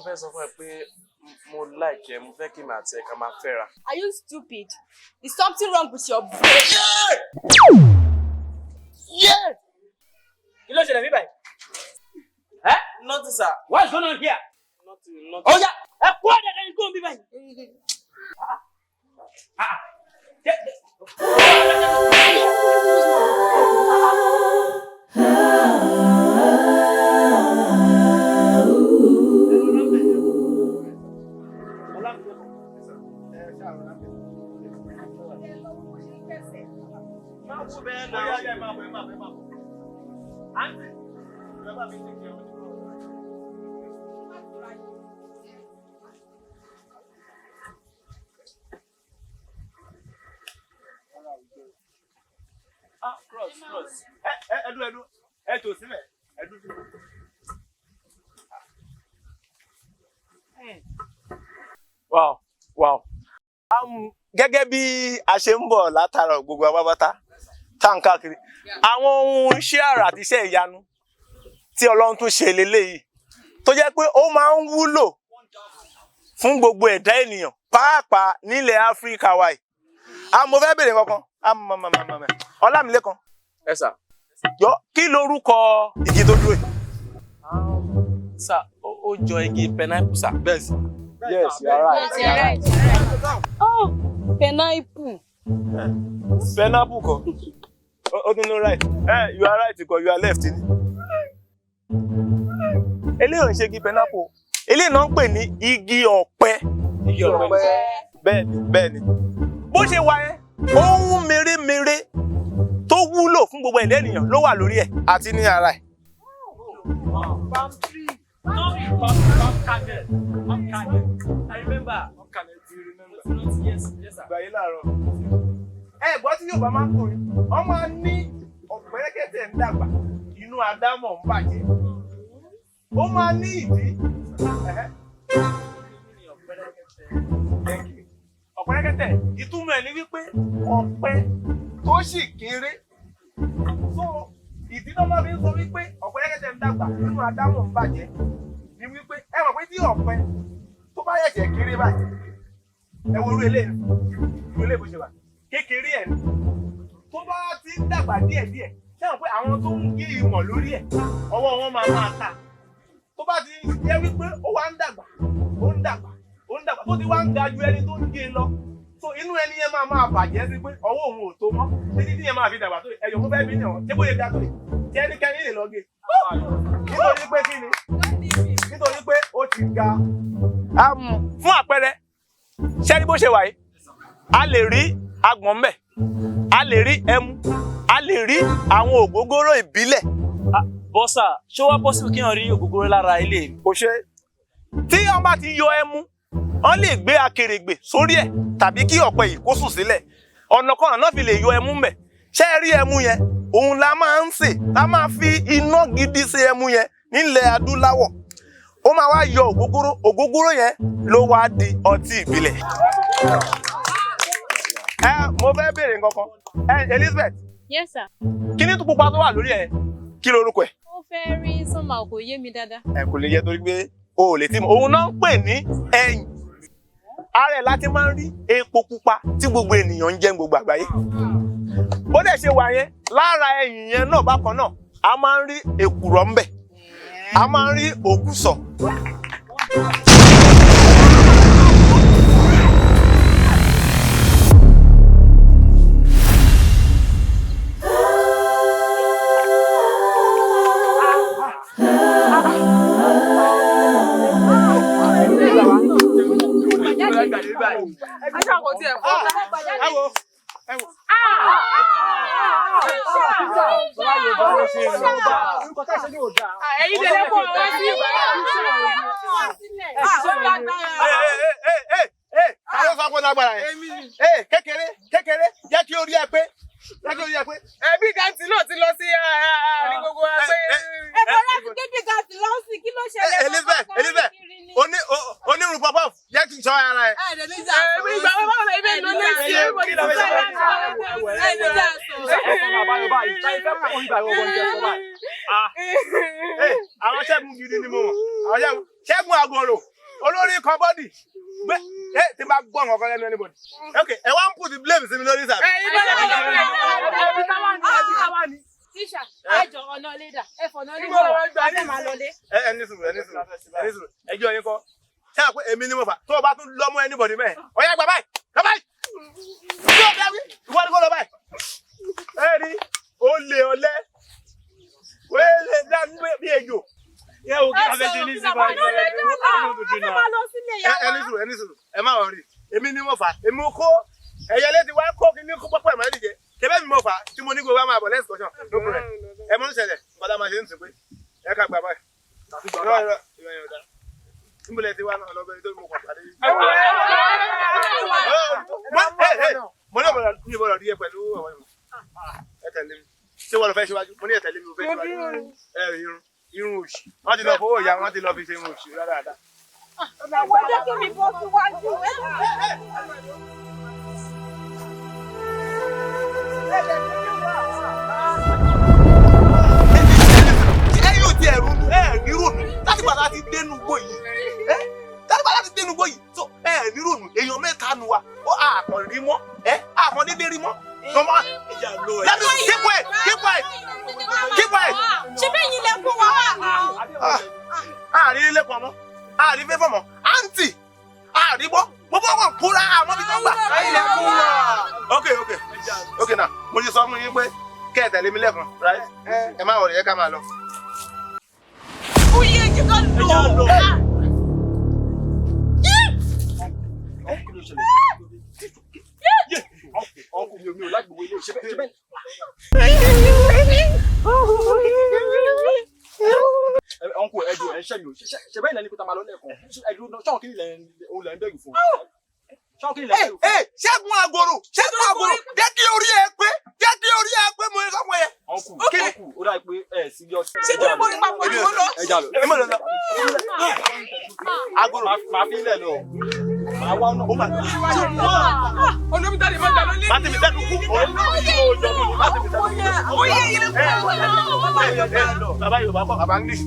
Fẹ́ sọ fún ẹ pé mo like ẹ, mo fẹ́ kí màá tẹ ká máa fẹ́ra. Are you stupid? Is something wrong with your brain? Kí ló ṣẹlẹ̀ níbẹ̀? Nothing, sir. What's going on here? Nothing, nothing. Ó yá, ẹ kú ọ̀dẹ̀ kẹ́yìn kó ń bí báyìí. Ah, ah. Ah, cross, cross. Ẹ ẹdú ẹdú ẹ tò sílẹ̀ ẹdú sílẹ̀. Wow. Gẹ́gẹ́ bí a ṣe ń bọ̀ látara gbogbo apápátá tá à ń káàkiri, àwọn ohun iṣẹ́ àrà àti iṣẹ́ ìyanu tí Ọlọ́run tún ṣe leléyìí tó jẹ́ pé ó máa ń wúlò fún gbogbo ẹ̀dá ènìyàn, pàápàá nílẹ̀ Áfíríkà wa yìí. Mo fẹ́ béèrè kankan. Ọlámilékan. Ẹ sà. Yọ, kí lorúkọ igi tó dúró yìí? Sà, ó jọ igi pineapple, sà. Bẹ́ẹ̀ sí. Yes, you are right. Yes, you're right. Oh, pineapple. Pineapple kọ́. Ó tún ní right. You are right kọ́, you are left ni. Eléyìí ò ń ṣe igi pineapple. Eléyìí náà ń pè ní igi ọ̀pẹ. Igi ọ̀pẹ ni, sà. Bẹ́ẹ̀ni, bẹ́ẹ̀ni. Bó ṣe wà yẹn, ohun mèremère tó wúlò fún gbogbo ẹ̀dá ènìyàn ló wà lórí ẹ̀ àti ní ara ẹ̀. Palm tree. Palm kernel. Palm kernel. I remember. Palm kernel, do you remember? Yes, sir. Ìgbà yìí láàárọ̀. Ẹ gbọ́ tí Yorùbá máa ń kọrin, wọ́n máa ń ní ọ̀pẹ̀rẹ̀kẹ̀tẹ̀ ń dàgbà, inú Ádámọ̀ ń bàjẹ́. Ó máa ní ìdí. Thank you. Ọ̀pẹ̀rẹ̀kẹ̀tẹ̀, ìtumọ̀ ẹ̀ ni wípé ọ̀pẹ tó sì kéré. So ìdí náà máa fi ń sọ wípé ọ̀pẹ̀rẹ̀kẹ̀tẹ̀ ń dàgbà, inú Ádámọ̀ ń bàjẹ́ ni wípé ẹ mọ̀ pé tí ọ̀pẹ tó bá yẹ̀ṣẹ̀ kéré báyìí, ẹ wo irú eléyìí, irú eléyìí bó ṣe wà kékeré ẹ̀ ni, tó bá ti ń dàgbà díẹ̀díẹ̀, ṣé àwọn pé àwọn tó ń gé ìmọ̀ lórí ẹ̀, ọwọ́ wọn máa máa ta. Tó bá ti jẹ́ wípé ó wá ń dàgbà, ó ń dàgbà, ó ń dàgbà, tó ti wá ń ga ju ẹni tó ń gé lọ, so inú ẹni yẹn máa máa bàjẹ́ sí pé ọwọ́ òun ò tó mọ́ títí tí yẹn máa fi dàgbà tó ẹ̀yọ̀. Mo fẹ́ bí nìyẹn, ṣé bóyá ga tó yìí tí ẹnikẹ́ni lè lọ gé? Nítorí pé kí ni? Nítorí pé ó ti ga. Fún àpẹẹrẹ, ṣé ní bó ṣe wà yìí, a lè rí agbọ̀n ńbẹ̀, a lè rí ẹmu, a lè rí àwọn ògógóró ìbílẹ̀. Bọ́sà, ṣé wá possible kí wọ́n rí ògógóró lára ilé mi? Kò ṣe, tí wọ́n bá ti yọ ẹmu, wọ́n lè gbé akèrègbè sórí ẹ̀ tàbí kí ọ̀pẹ yìí kó sùn sílẹ̀. Ọ̀nà kan náà fi lè yọ ẹmu ńbẹ̀. Ṣé ẹ rí ẹmu yẹn, òun la máa ń sè, la máa fi iná gidi sè ẹmu yẹn nílẹ̀ adúláwọ̀. Ó máa wá yọ ògógóró. Ògógóró yẹn ló wá di ọtí ìbílẹ̀. Ẹ mo fẹ́ béèrè nǹkan kan. Ẹ Elizabeth. Yes, sir. Kí ni tó pupa tó wà lórí ẹ, kí lorúkọ ẹ? Ó fẹ́ rí sọ́mà, kò yé mi dáadáa. Ẹ kò lè yẹ torí pé o ò lè tí mọ̀. Òun náà ń pè ní ẹyìn. Ara ẹ̀ láti máa ń rí epo pupa tí gbogbo ènìyàn ń jẹ ní gbogbo àgbáyé. Bó dẹ̀ ṣe wà yẹn, lára ẹyìn yẹn náà bákan náà, a máa ń rí èkùrọ́ ńbẹ̀, a máa ń rí ògùsọ̀. Ẹ wo, ẹ wo. Ẹ̀yin tẹ̀lé kó wá sí ìgbà. Ẹ ta ló sọ pé lágbára yẹn? Ẹ kékeré kékeré, jẹ́ kí ó rí ẹ pé, jẹ́ kí ó rí ẹ pé. Ẹbí gàǹtì náà ti lọ sí àárín gbogbo wa pé. Ẹ bọ́lá ti gbé bí gàtì lọ sí, kí ló ṣẹlẹ̀? Elizabeth, Elizabeth, onírun pọpọ, jẹ́ kí n sọ ara ẹ. Ẹbí ìgbà wọn bá wọn ibẹ̀ ló lé sí ẹbí Kí ló fẹ́ sọ? Àwọn ṣẹ́gun gidi ni mo mọ̀. Àwọn ṣẹ́gun, Ṣẹ́gun Àgọ̀rò. Olórí kan bọ́dì. Ẹ ti bá gbọ́ nǹkan lẹ́nu anybody. Ok, ẹ wá ń put the blame sí mi lórí sàbí. Tíṣà, ẹ jọ ọ̀nà lédà, ẹ fọ̀nà lédà, a fẹ́ máa lọlé. Ẹ ní sùúrù, ẹ ní sùúrù, ẹ ní sùúrù. Ẹjọ́ yín kọ́. Ṣé àpé èmi ni mo fà? Tó o bá tún lọ mú anybody mẹ́ẹ̀. Ọ̀yá gbà báyìí, lọ báyìí. Tó o bá wí, ìwọ ni kò lọ báyìí. Ẹ rí, olè ọ̀lẹ. Wẹ́lẹ̀ dá bí ejò. Yẹ o kí a fẹ́ ṣe ní sí báyìí. Ẹ ní sùúrù, ẹ ní sùúrù, ẹ má wọrí. Èmi ni mo fà, èmi kó ẹyẹlé ti wá kó kíní kó pọ́pọ́ ẹ̀mọ́ ẹ̀díje. Kébé mi mo fà tí mo ní gbogbo wa máa bọ̀ lẹ́sìn kọ́ṣán. No problem. Ẹ mọ̀ ń ṣẹlẹ̀, nǹkan tá a máa ṣe ń sìn pé ẹ ká gbà báyìí. Irọ́ irọ́ irọ́ yẹn ò dáa. Níbo lẹ ti wá náà lọ́bẹ̀ tó mo kàn pàdé yìí. Mo ní ọ̀bọ̀lọ̀ ní ìbọ̀lọ̀ rí ẹ pẹ̀lú ọ̀wọ́ ìmọ̀. Ẹ tẹ̀lé mi. Ṣé wọ́n lọ fẹ́ síwájú? Mo ní ẹ tẹ̀lé mi, mo fẹ́ síwájú. Ẹ rí irun, irun òṣì. Wọ́n ti lọ fowó ìyá, wọ́n ti lọ fi ṣe irun òṣì rárá. Ẹ̀wọ̀n jẹ́ kí mi bọ́ síwájú. Ẹ yóò ti ẹ̀rù ẹ ní rònú láti gbà láti dénú gbò yìí, ẹ láti gbà láti dénú gbò yìí tó ẹ ní rònú. Èèyàn mẹ́ta nu wa ó àkàn rí mọ́, ẹ àkàn dédé rí mọ́ tọmọ láti keep quiet, keep quiet, keep quiet. Ṣé bẹ́ẹ̀ yín lẹ kó wa wá? Àárín ilé pọ̀ mọ́, àárín fẹ́fọ̀ mọ́, àǹtí àárín bọ́ gbogbo wọn kóra àmọ́ bí tó gbà. Ok ok ok, na mo ti sọ fún yín pé kẹ́ ẹ tẹ̀lé mi lẹ́ẹ̀kan, right? Ẹ má wọlé, ẹ ká máa lọ. Oyè jẹ́ ká lọ. Mi ò láì gbogbo ilé ṣe bẹ́ẹ̀. Ọ̀nkù ẹ̀dùn ẹ̀ ṣẹ́ mi ò ṣe bẹ́ẹ̀ lẹ́ni kó ta máa lọ lẹ́ẹ̀kan. Ẹ̀dùn ṣọ́ọ̀ kí ni òun lẹ̀ ń bẹ̀rù fún? Ṣọ́ọ̀ kí ni lẹ̀ ń bẹ̀rù fún? Ṣẹ́gun Àgòrò, Ṣẹ́gun Àgòrò, jẹ́ kí orí ẹ pé, jẹ́ kí orí ẹ pé, mo sọ fún ẹ. Ọ̀nkù ọ̀nkù, ó dà pé ẹ̀ serious. Ṣé torí mo ní papọ̀ ni mo lọ? Ẹ jà lọ. Ẹ mọ̀ lọ. Àgòrò. Màá fi ilẹ̀ lọ. Màá wá ọ̀nà. Ó mà Olómi tàbí mọ́jà ló lé. Má ti mi sẹ́nu kú. Má ti mi sẹ́nu kú. Oyè yìí lè kó wa lọ. Bàbá Yorùbá kọ́, bàbá English.